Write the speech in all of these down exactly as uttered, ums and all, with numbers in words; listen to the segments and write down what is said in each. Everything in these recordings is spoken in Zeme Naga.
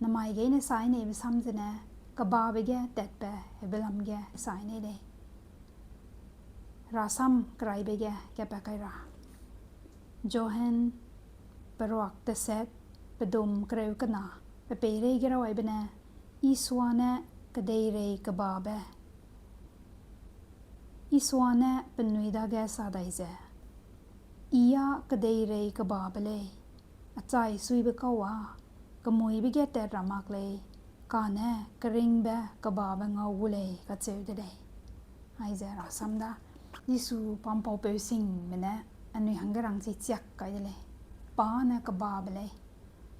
Namai gene sai neibe sam zene, kebabe ge tatbe heube lam ge sai nei lei. Rasam keraibe ge kepat kai ra. Johan peruak teset, pedum kereu kena, pe peireige raw aibe ne, Isua ne kedeirei kebabe. Isua ne penui dage sa dai ze, I â kedeirei kebabe lei, achai suibe kau â, kemuibe ge tat ra mak lei, kane keringbe kebabe ngau gu lei kacheu de lei. Aize rasam da, Jisu pampaupeu singme ne, anui hangge rangchi chiak kai de lei. Pa ne kebabe lei,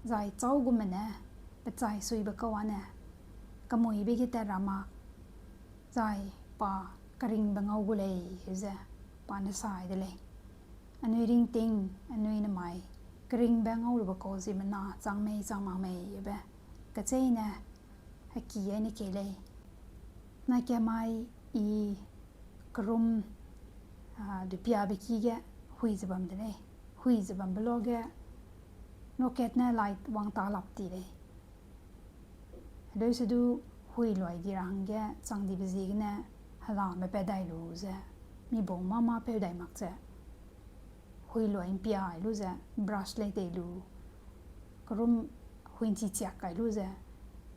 zai châu gume ne, pechai suibe kau â ne, kemuibe ge tat ra mak, zai pa keringbe ngau gu lei, heuze pa ne sai de lei. Anui ringting, anui namai, keringbe ngau lube kau ziemmena chang mei chang mak mei be, kecheîne, heki aine kei lei. Nai kemai I kerum, a, dupiabe ki ge hui ze bam de lei. Hui ze bambe luage, rocket ne light wang ta lap ti lei. Heleusedu hui luai di ra hangge chang dibe ziegene helame pat dai lu ze, mi bung mâ mâ peu dai mak ze, hui luai ’mpia ai lu ze, brush lei tei lu, kerum hui ’nchi chiak kai lu ze,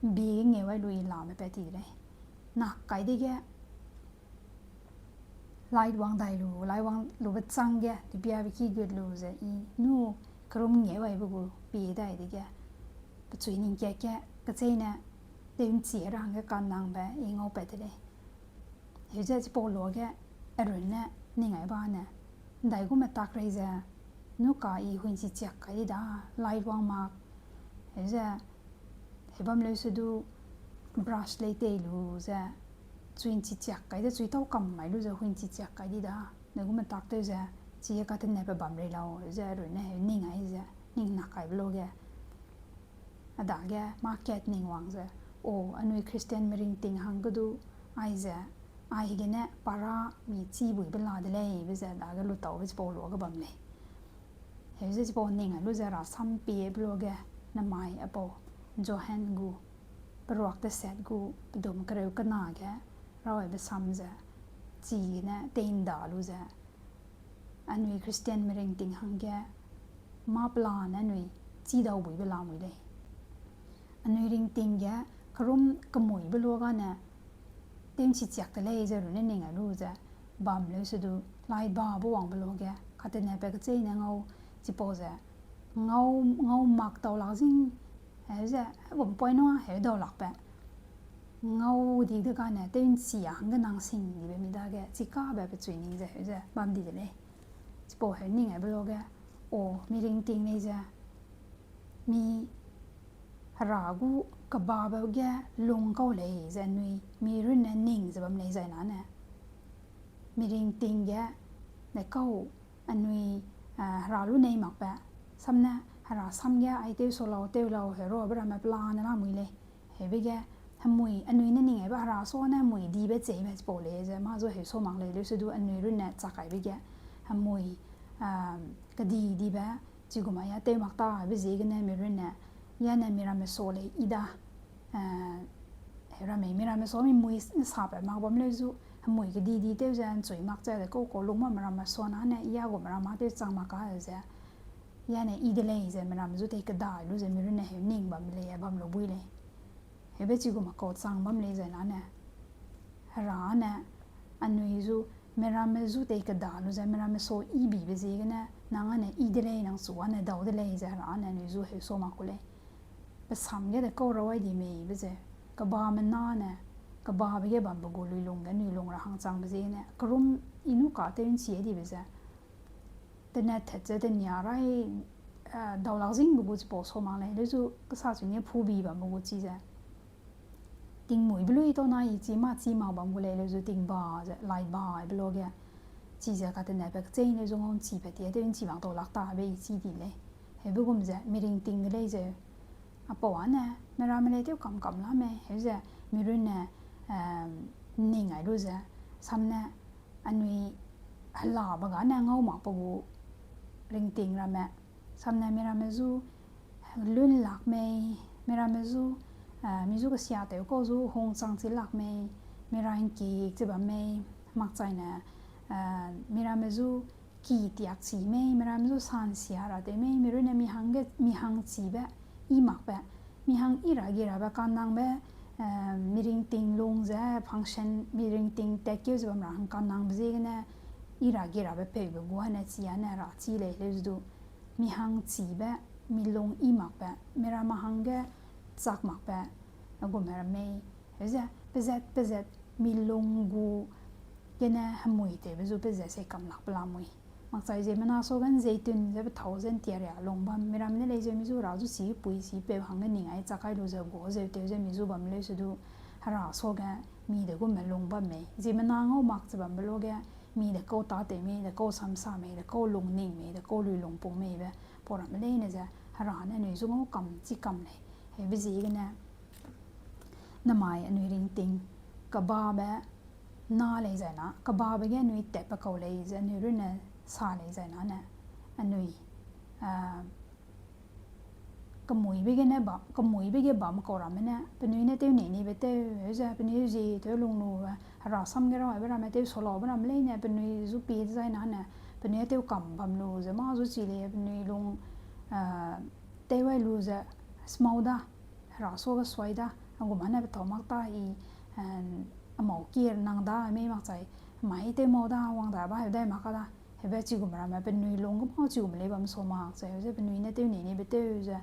’mbi ge ngeu ai lu I lame pat ti de lei. Nak kai dege, light wang dai lu, light wang lube chângge, dupiabe ki gut lu ze I nu kerum ngeu aibe gu pie dai dege, pechui ning kat ge, kecheîne, tew ’nchi ra hangge kannangbe I ngaupat de lei. Heuze chipau luage, arun ne, ning ai ba ne, ’ndaigum metak rei ze, nu ka I hui ’nchi chiak kai di da, light wang mak, heuze, hebam leusedu, brush lei tei lu ze, chui ’nchi chiak kai de, chui tau kam mai lu ze hui ’nchi chiak kai di da, ’ndaigum metak tew ze, chige katenebe bam rei lau, heuze arun ne heu ning ai ze, ning nak kaibe luage, a dage mâ kat ning wang ze, o, anui Christian meringting hangge du, aize, aigene para mi chî buibe la de lei, be ze dage lutaube chipau luage bam lei. Heuze chipau ning ai lu ze rasam piebe luage, namai apau, Johan gu, peruak teset gu, pedum kereu kena ge, raw aibe sam ze, chigene tei ’nda lu ze, anui Christian meringting hangge, mâ pelane anui chî dau buibe lamui lei. Anui ringting ge kerum kemuibe luagane, tew ’nchi chiak de lei ze runne ning ai lu ze, bam leusedu, light babe wangbe luage, katenebe kecheîne ngau, chipau ze, ngau, ngau mak tau lak zing, heuze, gum poi nua heu dau lakbe. Ngau di de gane, tew ’nchi a hangge nang sing dibe mi dage, chikabe pechui ning ze, heuze, bam di de lei. Chipau heu ning aibe luage, o, miringting lei ze, mi Hera gu kebabe ge lung kau lei ze anui, mi runne ning ze bam lei zai nane. Miringting ge, ne kau anui, eh, Hera lu nei makbe. Samne, Hera sam ge ai tew sa lau, tew lau, heurabe ramme pelane lamui lei. Heube ge, hemui, anui ne ning aibe Hera sa ne hemui dibe cheibe chipau lei ze, mâ zu heu sa mak lei, leusedu anui runne chak kaibe ge, hemui, ah, kedi dibe, chigum a ya tew mak ta, be ziegene mi runne, ya ne mi ramme sa lei i da, eh, heuramme, mi ramme sa mi mui s-, sapat mak bam leu zu, hemui kedi di tew ze, ’nchui mak ze, de kau kau lung ma mi ramme sa nane, ya gu mi ramme tew chang mak ka ze, ya ne i de lei ze, mi ramme zu tei kedai lu ze, mi runne heu ning bam lei, bam lu bui lei. Heube chigum a kau chang bam lei zai nane. Hera ne, anui zu, mi ramme zu tei keda lu ze, mi ramme sa i bibe ziegene, nang ane i de lei, nang chu ane dau de lei ze, Hera ne anui zu heu sa mak ku lei. Pe sam ge de kau ra wai di mei be ze, kebame nane, kebabe ge bambe gu lui lung ge, anui lung ra hangchangbe ziegene, kerum i nu ka tew ’nchi dibe ze, tene tet ze tenia rai, eh, dau lak zingbe gu chipau sa mak lei, leu zu kesa chu ne phu bi bambe gu chi ze. Tingmuibe lui tau na i chi mâ chi mak bam gu lei, leu zu tingba ze, light ba aibe luage. Chize katenebe kecheîne zu ngau ’nchibe tie, tew ’nchi mak tau lak ta be i chi di lei. Heube gum ze, miringting de lei ze. Apau ane, mi ramme lei tew kam kam la mei, heuze, mi runne, eh, ning ai lu ze, samne, anui helabe gane ngau makbe gu ringting ramme, samne mi ramme zu lun lak mei, Miramme zu, eh, mi zu kesiatew kau zu hung chang chi lak mei, mira ngkik chi bam mei, makchaine, eh, miramme zu ki tiak chi mei, miramme zu sansia ra tew mei, mi runne mi hangge, mi hang chibe, i makbe, mi hang i ra ge rabe kannangbe, eh, mi ringting lung ze function, mi ringting tatkeu ze bam ra hang kannangbe ziegene, i ra ge rabe peube gu ane chi ane ra chi lei leu zu du, mi hang chibe, mi lung i makbe, miramme hangge chak makbe, a gume ra mei, heuze, pezat, pezat, mi lung gu gene hemui tewbe zu pezat sei kam lak pe lamui. Makchai ziemmena suage nzeitun ze pethâu ze ntiaria lung bam, miramme ne lei zeu mi zu ra zu chipui chipeu hangge ning ai chak kai lu ze gu zeu tew ze mi zu bam leu se du, hera suage mi de gume lung bam mei. Ziemmena ngau mak che bambe luage, mi de kau tâtew mei, de kau samsa mei, de kau lungning mei, de kau lui lungpung meibe, pau ramme leine ze, hera ne anui zu ngau kam chi kam lei. Heube ziegene, namai anui ringting, kebabe, na lei zai na, kebabe ge anui tatbe kau lei ze anui runne sa lei zai na ne, anui, ah, kemuibe gene ba, kemuibe ge bam kau ramme ne, penui ne tew nei nibe tew, heuze penui zie tew lung lu, hera sam ge rabe ramme tew solaube ramme leine, penui zu pie dezai na ne, penui tew kam bam lu ze mâ zu chi lei, penui lung, ah, tew ai lu ze, smau da, hera suage suai da, a gum ane pethâu mak ta i, eh, a mau kier nang da, mei makchai, mai tew mau da, wang da ba, heu dai mak ka da, heube chigum ramme, penui lung ge mâ chigum lei bam sau mak ze, heuze penui ne tew nei nibe tew ze,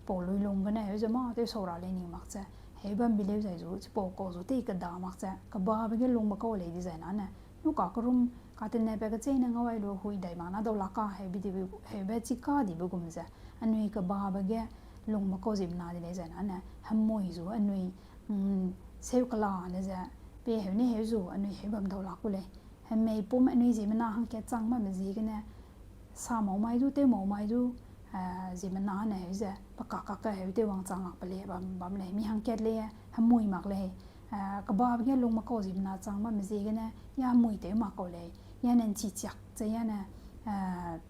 pau lui lung gene, heuze mâ tew sau ra lei ning mak ze, heu bam bi leu zai zu, chipau kau zu tei keda mak ze, kebabe ge lungbe kau lei dizai na ne, nu ka kerum, katenebe kecheîne ngau ai lu hui dai mak na dau lak ka, heube dibe, heube chi ka dibe gum ze, anui kebabe ge lungbe kau ziemmena di lei zai na ne, hemui zu anui, mm, seu kela ne ze, pe heu ne heu zu anui heu bam dau lak gu lei. Hemei pum anui ziemmena hangkat chang bamme ziegene, sa mau mai du, tew mau mai du, eh, ziemmena ne heu ze, pe kak kak ge heu tew wangchang lak pe lei, bam, bam lei, mi hangkat lei, hemui mak lei, eh, kebabe ge lungbe kau ziemmena chang bamme ziegene, ya hemui tew mak kau lei, ya ne nchi chiak ze, ya ne, eh,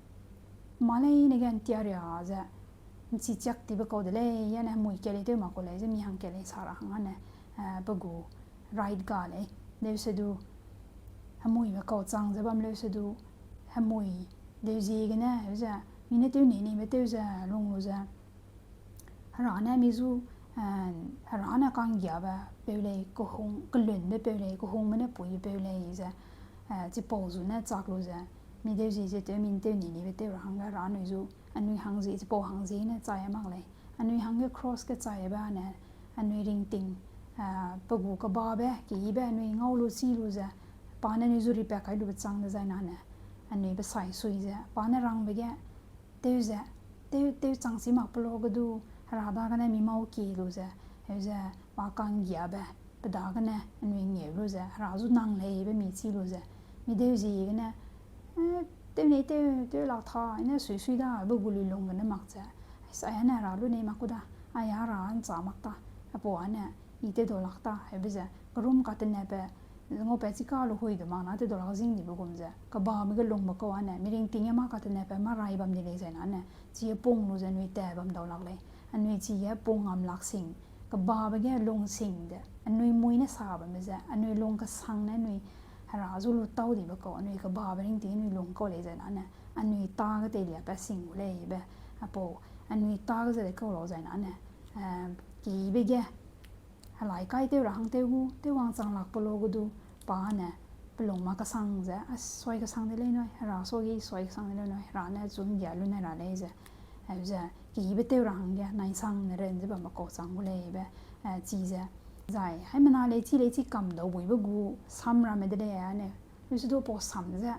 mâ leine ge ntiaria ze, nchi chiak tibe kau de lei, ya ne hemui kat lei tew mak kau lei, ze mi hangkat lei sa ra hang ane, eh, pe gu right ga lei, leu se du, hemuibe kau chang ze bam leu se du, hemui, deu ziegene, heuze, mi ne tew nei nibe tew ze, lung lu ze, hera ne mi zu, eh, hera ne ka'nggiabe peu lei, kehung, kelunbe peu lei, kehungbe ne puibe peu lei ze, eh, chipau zu ne chak lu ze, mi deu zie ze tew, mi ne tew nei nibe tew ra hangge hera anui zu, anui hang zie, chipau hang zie ne chai mak lei. Anui hangge cross ge chaibe ne, anui ringting, eh, pe gu kebabe, keyibe anui ngau lu chi lu ze, pa ne anui zu ripat kai lube chang dezai na ne, anui pe sai sui ze, pa ne rangbe ge, tew ze, tew, tew chang si mak pe luage du, hera dagene mi mau kie lu ze, heuze, pa ka'nggiabe, pe dagene anui ngeu lu ze, hera zu nang leibe mi chi lu ze, mi deu ziegene, eh, tew nei tew, tew lak ta, i ne sui sui da, be gu lui lung gene mak ze, ai sa, ai ne hera lu nei mak ku da, ai hera ncha mak ta, apau ane, i tew dau lak ta, heube ze, kerum katenebe, ngaupat chi ka lu hui de mak na tew dau lak zing dibe gum ze, kebabe ge lungbe kau ane, mi ringting ge mâ katenebe mâ rai bam di lei zai na ne, chige pung lu ze anui tat bam dau lak lei, anui chige pung ngam lak sing, kebabe ge lung sing de, anui mui ne sa bamme ze, anui lung kesang ne anui hera zu lu tau dibe kau, anui kebabe ringting anui lung kau lei zai na ne, anui tâ ge teilia pat sing gu lei be, apau, anui tâ ge ze de kau lau zai na ne, eh, keyibe ge, helai kai tew ra hang tew gu, tew wangchang lak pe luage du, pa ne, pe lung mâ kesang ze, a suai kesang de lei nui, hera suage suai kesang de lei nui, hera ne chun gia lu ne ra lei ze, eh, ze, keyibe tew ra hangge, nai sang ne ren ze bamme kau chang gu lei be, eh, chi ze, zai, haimena lei chi lei chi kam dau buibe gu, sam ramme de lei ane, lu se du pau sam ze,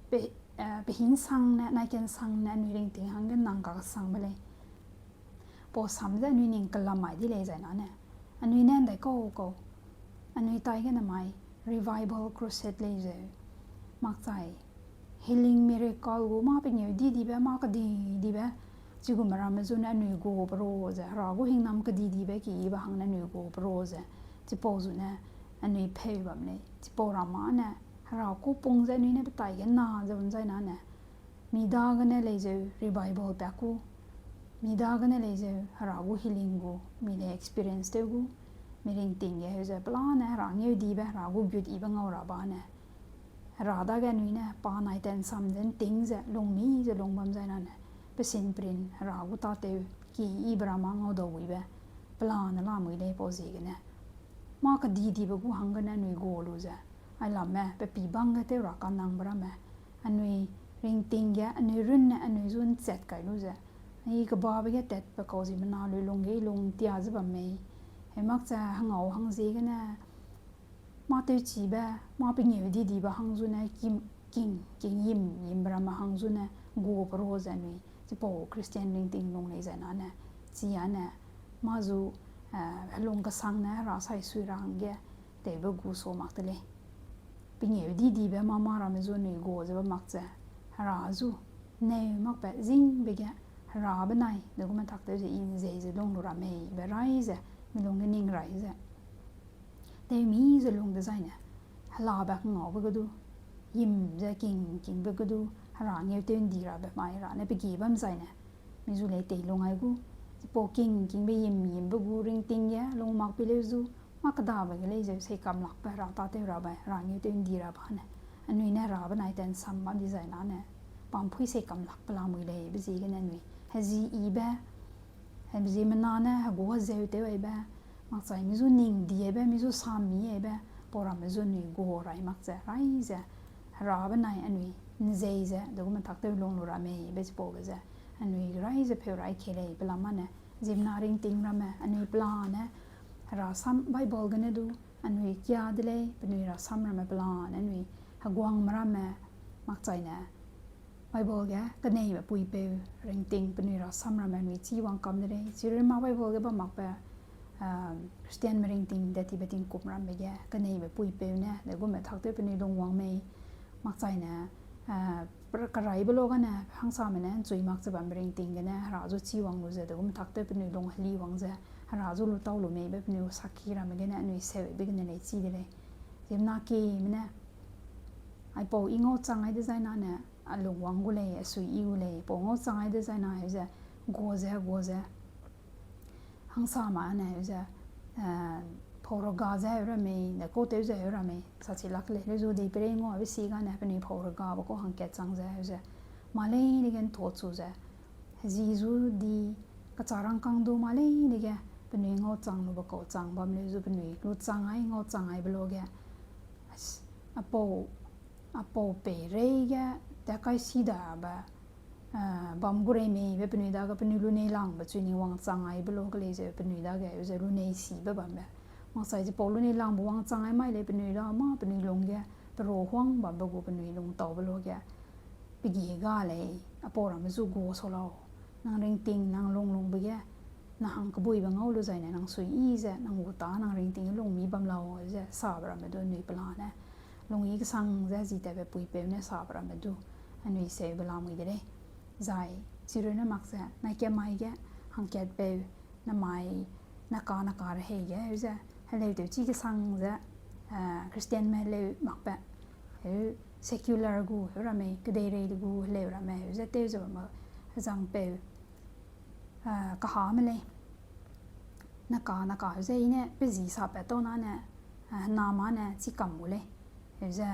pe, eh, pe hinsang ne, nai kensang ne, anui ringting hangge nang kaksangbe lei. Pau sam ze anui ning kelam mai di lei zai na ne. Anui ne ndai kau kau. Anui taige namai revival crusade lei zeu. Makchai. Healing miracle gu mâ pengeu di dibe, mâ kedi dibe. Chigum ramme zu ne anui gu pe ro ze. Hera gu hingnam kedi dibe keyibe hang ne anui gu pe ro ze. Chipau zu ne anui pheu bam lei. Chipau ramme ne. Hera ku pung ze anui ne pe taige na ze bam zai na ne. Mi dagene lei zeu revival pa ku. Mi dagene lei zeu, Hera gu healing gu, mi lei experience tew gu, mi ringting ge heu ze pelane Hera ngeudibe, Hera gu gut yibe ngau ra ba ne. Hera dage anui ne pa nai ten sam ze nting ze, lungmi ze lung bam zai nane, pe sinprin Hera gu tâtew, ki yibe ra ma ngau dau wibe, pelane lamui lei pau ziegene. Mâ kedidibe gu hanggene anui gua lu ze, ailamme pe pî bang ge tew ra kanangbe ramme, anui ringting ge, anui runne, anui zu nchat kai lu ze, i kebabe ge tatbe kau ziemmena lui lung ge i lung tia ze bam mei. Hei mak ze hengau hangziegene, mâ tewchibe, mâ pengeu didibe hang zu ne king, king yim, yimbe ramme hang zu ne gua pe ro ze anui, chipau Christian ringting lung lei zai nane, chi ane, mâ zu, eh, helung kesang ne Hera sai sui ra hangge, tewbe gu sa mak de lei. Pengeu didibe mâ mâ ramme zu anui gua ze bam mak ze, Hera zu, neu makbe zingbe ge, Hera benai, de gu matak tew ze i nzei ze lung lu ra mei, be rai ze, mi lung ge ning rai ze. Tewmi ze lung dezaine, helabe hengaube ge du, yim ze king, kingbe ge du, Hera ngeu tew ndi rabe mai ra ne pe gie bam zaine, mi zu lei tei lung ai gu, chipau king, kingbe yim, yimbe gu ringting ge, lung mak pi leu zu, mâ kedabe ge lei zeu, sei kam lakbe Hera tâtew rabe, Hera ngeu tew ndi ra ba ne, anui ne Hera benai ten sam bam di zai nane, pampui sei kam lakbe lamui lei, be ziegene anui, hezi yibe, heziemmena ne hegu hezeu tew aibe, makchai mi zu ning di aibe, mi zu sam mi aibe, pau ramme zu anui gua rai mak ze, rai ze, Hera benai anui, nzei ze, de gu matak tew lung lu ra mei, be chipaube ze, anui rai ze pheu rai ke lei, pe lam ane, ziemmena ringting ramme, anui pelane, Hera sam Bible gene du, anui kia de lei, penui rasam ramme pelane, anui heguangme ramme, makchaine, Bible ge keneibe puipeu ringting penui rasam ramme anui chî wang kam de lei. Chirunma Bible ge bam makbe, Christianme ringting de tibe tingkum ramme ge keneibe puipeu ne, de gume tak tew penui lung wang mei, makchaine, karaibe lo gane hangsame ne nchui mak ze bambe ringting gene, Hera zu chî wang lu ze, de gume tak tew penui lung heli wang ze, Hera zu lu tau lu meibe penui sakhi ramme gene, anui seuibe gene lei chî de lei. Ziemmena kime ne, aipau i ngau chang ai dezai nane, a lung wang gu lei, a sui yi gu lei, pau ngau chang ai dezai na heu ze, gua ze, gua ze. Hangsame ne heu ze, pau rega ze heu ra mei, ne kau tew ze heu ra mei, sa chi lak lei, leu zu dei perei ngau abe si gane, penui pau regabe kau hangkat chang ze heu ze, mâ leine ge ntau chu ze, hezi zu di, kachâ rangkâng du mâ leine ge, penui ngau chang lube kau chang bam leu zu penui lu chang ai, ngau chang aibe lo ge, apau, apau peirei ge, tat kai si dabe, bam gu rei meibe penui dage penui lunei langbe chui ni wangchang aibe lo ge lei ze penui dage, heu ze lunei sibe bambe. Makchai ze pau lunei langbe wangchang ai mai lei penui da mâ penui lung ge, peru huang bambe gu penui lungtaube lo ge, pe gi ga lei, apau ramme zu gua sau lau. Nang ringting, nang lung lungbe ge, nang hang kebuibe ngau lu zaine, nang sui yi ze, nang gu tâ nang ringting lung mi bam lau, ze sabe ramme du anui pelane. Lung yi kesang ze, zi tatbe puipeu ne sabe ramme du, anui seube lamui de lei. Zai, chirunne mak ze, nai kamai ge, hangkatpeu, namai, naka naka rehei ge, heu ze, heleu tew chî kesang ze, Christianme heleu makbe, heu, secular gu, heu ramme, kedeirei de gu, heleu ramme, heu ze tew ze bamme, hezangpeu, kahame lei. Naka naka heu ze i ne pe zi sapat tau nane, hena ma ne chî kam gu lei. Heu ze,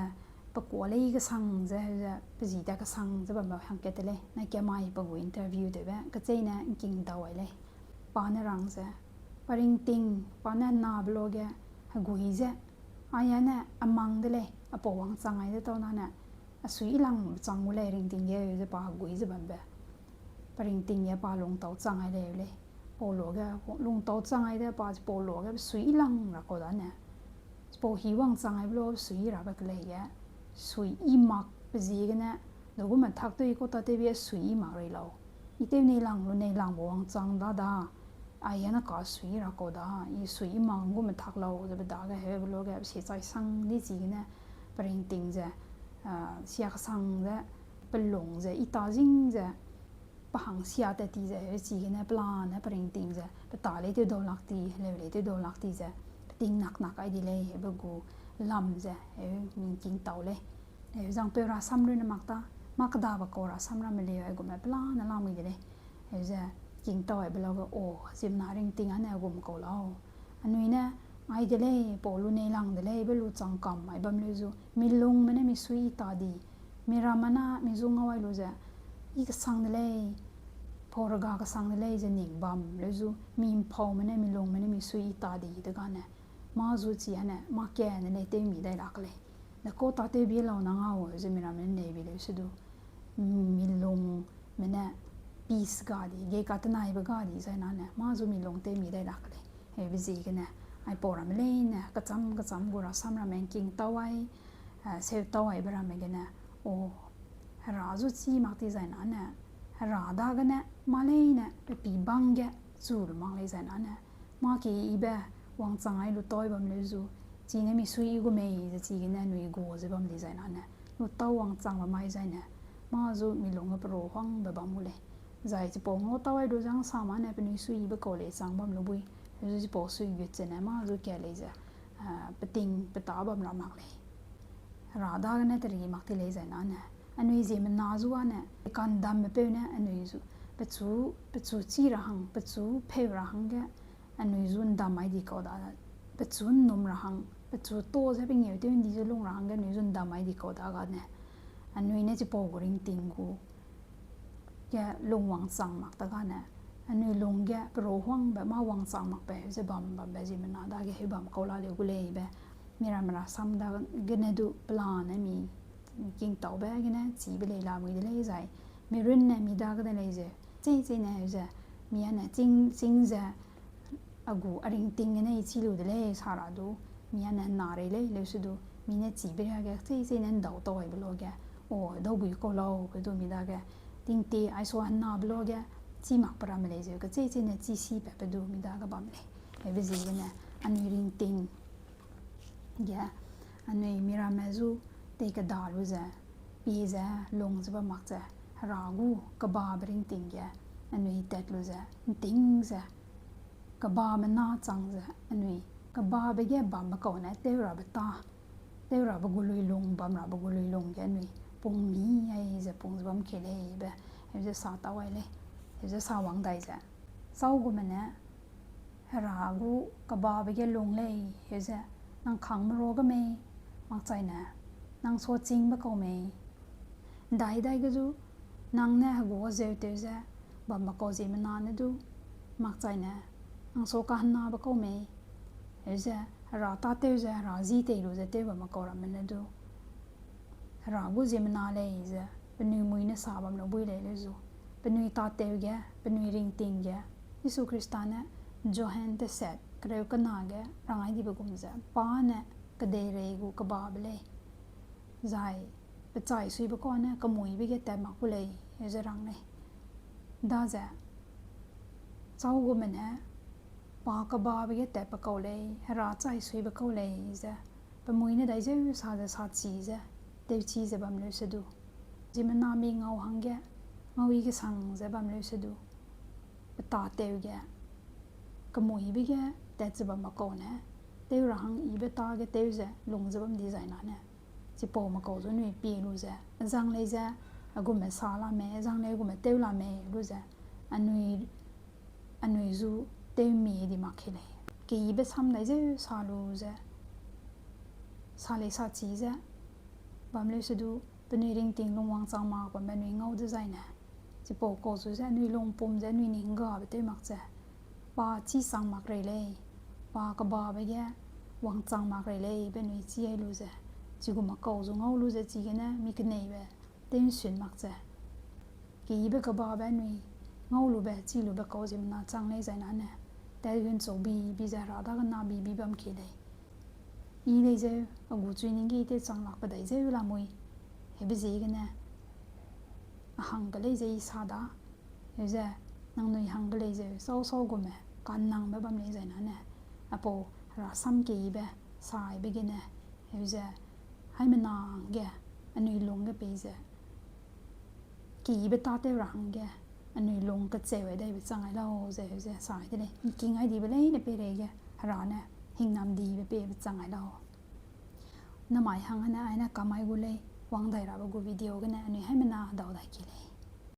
pe kuâ lei kesang ze, heu ze, pe zi tat kesang ze bambe hangkat te lei. Nai kamai pe gu interview tewbe, kecheîne ngking dau ai lei. Pa ne rang ze, pa ringting, pa ne nabe lo ge, hegui ze, aia ne a mang de lei, apau wangchang ai de tau nane, a sui lang chang gu lei ringting ge, heu ze pa hegui ze bambe. Pa ringting ge pa lungtau chang ai lei lei. Pau lo ge, lungtau chang ai de pa, pau lo ge pe sui lang ra kau dane. Chipau hi wangchang aibe lo sui rabe kelei ge, sui yi mak pe ziegene, de gume tak tew i kau tâtewbe sui yi mak rei lau. I tew nei lang lu nei langbe wangchang da da. Aia ne ka sui ra kau da, i sui yi mak gume tak lau, ze pe dage heube lo ge, pe sie chai sang di chigene, pe ringting ze, sia kesang ze, pe lung ze, i tâ zing ze, pe hang sia tat ti ze, heu chigene pelane pe ringting ze, pe tâ lei tew dau lak ti, heleu lei tew dau lak ti ze, pe ting nak nak ai di lei, heube gu lam ze, heu mi ngking tau lei. Heu zangpeu rasam runne mak ta, mâ kedabe kau rasam ramme lei, aigume pelane lamui de lei. Heu ze, Kingtau aibe lau ge, o, ziemmena ringting ane gum kau lau. Anui ne, ai de lei, pau lu nei lang de lei, be lu chang kam ai bam leu zu, milungme ne misui i ta di, miramme na mi zu ngau ai lu ze, i kesang de lei, pau rega kesang de lei ze ning bam leu zu, mi ’mpaume ne milungme ne misui i ta di de gane, mâ zu chi ane, mâ kane lei tewmi dai lak lei. De kau tâ tewbi lau na ngau ze miramme ne neibi leu se du, milungme ne peace ga di, ge katenaibe ga di zai nane, mâ zu milung tewmi dai lak lei. Heube ziegene, aipau ramme leine, kecham kecham gu rasam ramme ’ngking tau ai, eh, seu tau aibe ramme gene, o, Hera zu chî mak ti zai nane, Hera dagene, mâ leine, pe pî bang ge, chu lu mak lei zai nane, mâ keyibe, wangchang ai lu tau ai bam leu zu, chine misui i gu mei ze chigene anui gu ze bam di zai nane, lu tau wangchangbe mai zaine, mâ zu milung ge peru huangbe bam gu lei. Zai chipau ngau tau ai lu ze hangsame ne penui suiyibe kau lei chang bam lu bui, zu chipau suigut zene mâ zu ka lei ze, ah, peting petâ bam ra mak lei. Hera dagene teri mak ti lei zai nane, anui ziemmena zu ane, kandambe peu ne anui zu, pechu, pechu chî ra hang, pechu pheu ra hangge, anui zu ’ndam ai di kau da, pechu ’nnum ra hang, pechu tâ ze pengeu tew ’ndi ze lung ra hangge anui zu ’ndam ai di kau da gane, anui ne chipau gu ringting gu ge lung wangchang mak ta gane, anui lung ge peru huangbe mâ wangchang makbe heu ze bam bambe ziemmena dage heu bam kau la leu gu lei be, miramme rasam dagene du pelane mi ’ngking taube gene chîbe lei la mui de lei zai, mi runne mi dagene lei ze, chei cheine heu ze, mi ane ching, ching ze, a gu a ringting gene i chî lu de lei sa ra du, mi ane hena rei lei leu se du, mi ne chîbe riage chei cheine ’ndau tau aibe luage, o, daubui kau lau be du mi dage, tingtie ai sua henabe luage, chî makbe ramme lei zeu kechei cheine chî si patbe du mi dage bam lei. Heube ziegene, anui ringting ge, anui miramme zu tei keda lu ze, pie ze, lung ze bam mak ze, Hera gu kebabe ringting ge, anui tat lu ze, ’nting ze, kebame na chang ze, anui kebabe ge bambe kau ne tew rabe tâ, tew rabe gu luilung, bam rabe gu luilung ge anui pung mi ai ze pung ze bam kei lei be, heu ze sa tau ai lei, heu ze sa wang dai ze, châugume ne, Hera gu kebabe ge lung lei, heu ze, nang kangme ruage mei, makchaine, nang suachîngbe kau mei, ’ndai dai ge du, nang ne hegu zeu tew ze, bambe kau ziemmena ne du, makchaine, nang sua kahenabe kau mei, heu ze, Hera tâtew ze, Hera ji tei lu ze tew bambe kau ramme ne du, Hera gu ziemmena lei ze, penui mui ne sa bam lu bui lei leu zu, penui tâtew ge, penui ringting ge, Jisu Khrista ne, Johan teset, kereu kena ge, rang ai dibe gum ze, pa ne, kedeirei gu kebabe lei. Zai, pe chaisuibe kau ne, kemuîbe ge tat mak gu lei, heu ze rang lei. Daze, châugume ne, pa kebabe ge tatbe kau lei, Hera chaisuibe kau lei ze, pe mui ne daizeu sa ze sachi ze, tewchi ze bam leu se du. Ziemmena mi ngau hangge, ngau i kesang ze bam leu se du. Pe tâtew ge, kemuîbe ge tat ze bambe kau ne, tew ra hang yibe tâ ge tew ze lung ze bam dizai nane, chipaume kau zu anui pie lu ze, zang lei ze, a gume sa la mei, zang lei a gume tew la mei lu ze, anui, anui zu tewmi di mak ke lei. Keyibe sam daizeu sa lu ze, sa lei sachi ze, bam leu se du, penui ringting lungwang chang mak bambe anui ngau dezaine, chipau kau zu ze anui lungpum ze anui ning gabe tew mak ze, pa chî chang mak rei lei, pa kebabe ge wangchang mak rei lei be anui chi ai lu ze, chigum â kau zu ngau lu ze chigene mi keneibe tew ’nsun mak ze, keyibe kebabe anui ngau lube chî lube kau ziemmena chang lei zai nane, tat gun chau bi, bi ze Hera dagene bi, bi bam ke lei. I lei zeu, a gu chui ning ge i tewchang lakbe dai zeu lamui. Hebe ziegene, a hangge lei ze i sa da. Heu ze, nangnui hangge lei zeu, sau sau gume, ka'nnangbe bam lei zai nane, apau Hera sam keyibe, saibe gene, heu ze, haimena hangge, anui lung ge pei ze, keyibe tâtew ra hangge, anui lung kecheu ai daibe chang ai lau ze, heu ze, sai de lei. ’Ngking ai dibe leine peireige, Hera ne, hingnam dibe peibe chang ai lau. Namai hangge ne, aine kamai gu lei, wang dai rabe gu video gene, anui haimena hedau dai ke lei.